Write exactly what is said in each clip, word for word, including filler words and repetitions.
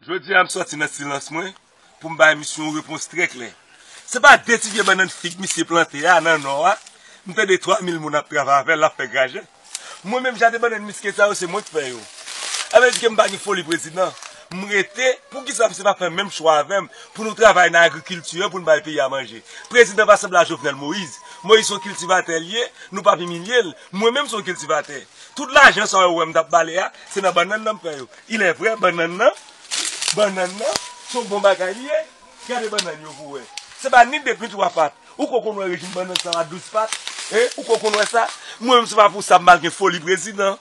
Jodi a, m sòti nan silans mwen pou m bay misye yon repons trè klè. Se pa de ti vye bannann fig misye plante a nan nò a. M tande twa mil moun ap travay avè l, l ap fè graje. Mwen menm, jaden bannann miske sa yo, se mwen k fè yo. Sa vle di ke m pa gen foli prezidan. M rete, poukisa misye pa fè menm chwa avè m pou nou travay nan agrikilti an, pou n bay peyi a manje? Prezidan pa sanble a Jovenel Moïse. Moïse se yon kiltivatè l ye, nou p ap imilye l. Mwen menm se yon kiltivatè. Tout lajan sa yo wè m t ap bale a, se nan bannann nan m fè yo. Il est vrai, bannann nan, bannann nan, se yon bon bagay li ye. Gade bannann yo pou wè. Se pa ni de ni twa pat. Ou ko konn wè rejim bannann sa a douz pat? Hein? Ou ko konn wè sa? Mwen menm, se pa pou sa m pa gen foli prezidan.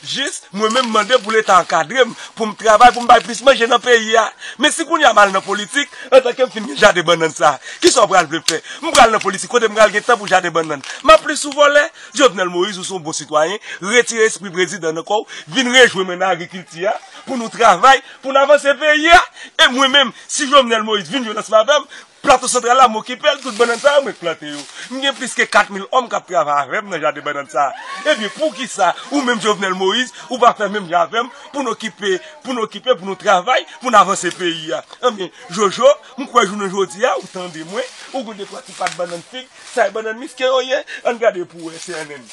Jis, mwen menm, m mande pou Leta ankadre m, pou m travay, pou m bay plis manje nan peyi a. Men si kounye a m al nan politik, antanke m fin gen jaden bannann sa a, kisa w pral vle m fè? M pral nan politik, kote m pral gen tan pou jaden bannann? M ap plis sou vòlè? Jovenel Moïse, ou se yon bon sitwayen, retire espri prezidan nan kò w, vin rejwenn mwen nan agrikilti a, pou nou travay, pou n avanse peyi a. E mwen menm, si Jovenel Moïse vin jwenn ansanm avè m, Plato Santral la, m okipe l, tout bannann sa yo, mwen k plante yo. M gen plis ke kat mil òm k ap travay avè m nan jaden bannann sa a. Ebyen, poukisa ou menm Jovenel Moïse, ou pa fè menm jan avè m pou n okipe, pou n okipe, pou nou travay, pou n avanse peyi a? Ebyen, Jojo, m kwè jounen jodi a, ou tande mwen, ou gen de twa ti pat bannann fig, sa e bannann miske yo ye, ann gade pou wè, C N N.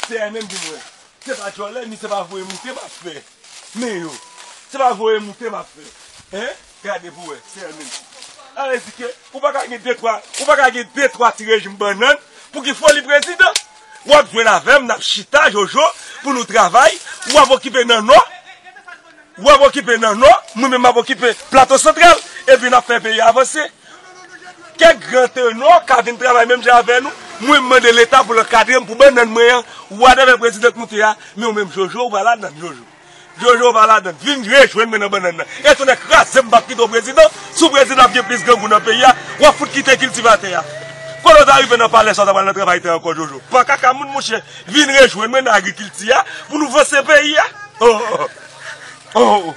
C N N di mwen. Se pa djòlè, ni se pa voye moute m ap fè. Men yo. Se pa voye moute m ap fè. Hein? Gade pou wè, se an menm. Sa vle di ke ou pa ka gen de twa, ou pa ka gen de twa ti rejim bannann pou ki foli prezidan. W ap jwenn avè m, n ap chita, Jojo, pou nou travay. W ap okipe nan nò. W ap okipe nan nò, mwen menm m ap okipe Plato Santral. Epi n ap fè peyi a avanse. Kèk gran tenò ka vin travay menm jan avè nou. Mwen, m mande Leta pou l ankadre m pou bannann mwen an. Whatever prezidan k moute a, men ou menm Jojo, ou pa ladann, Jojo. Jojo, ou pa ladann. Vin rejwenn mwen nan bannann nan. E tonnè kraze m, m p ap kite w prezidan. Si w prezidan, ap gen plis grangou nan peyi a. W ap fout kite kiltivatè a. Kote w ta rive nan palè sa, w ta pral nan travay tè ankò, Jojo? Pan kaka moun, monchè. Vin rejwenn mwen nan agrikilti a pou nou vanse peyi a. Oh, oh, oh. Oh, oh.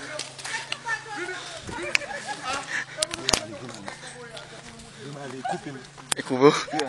E koupe w.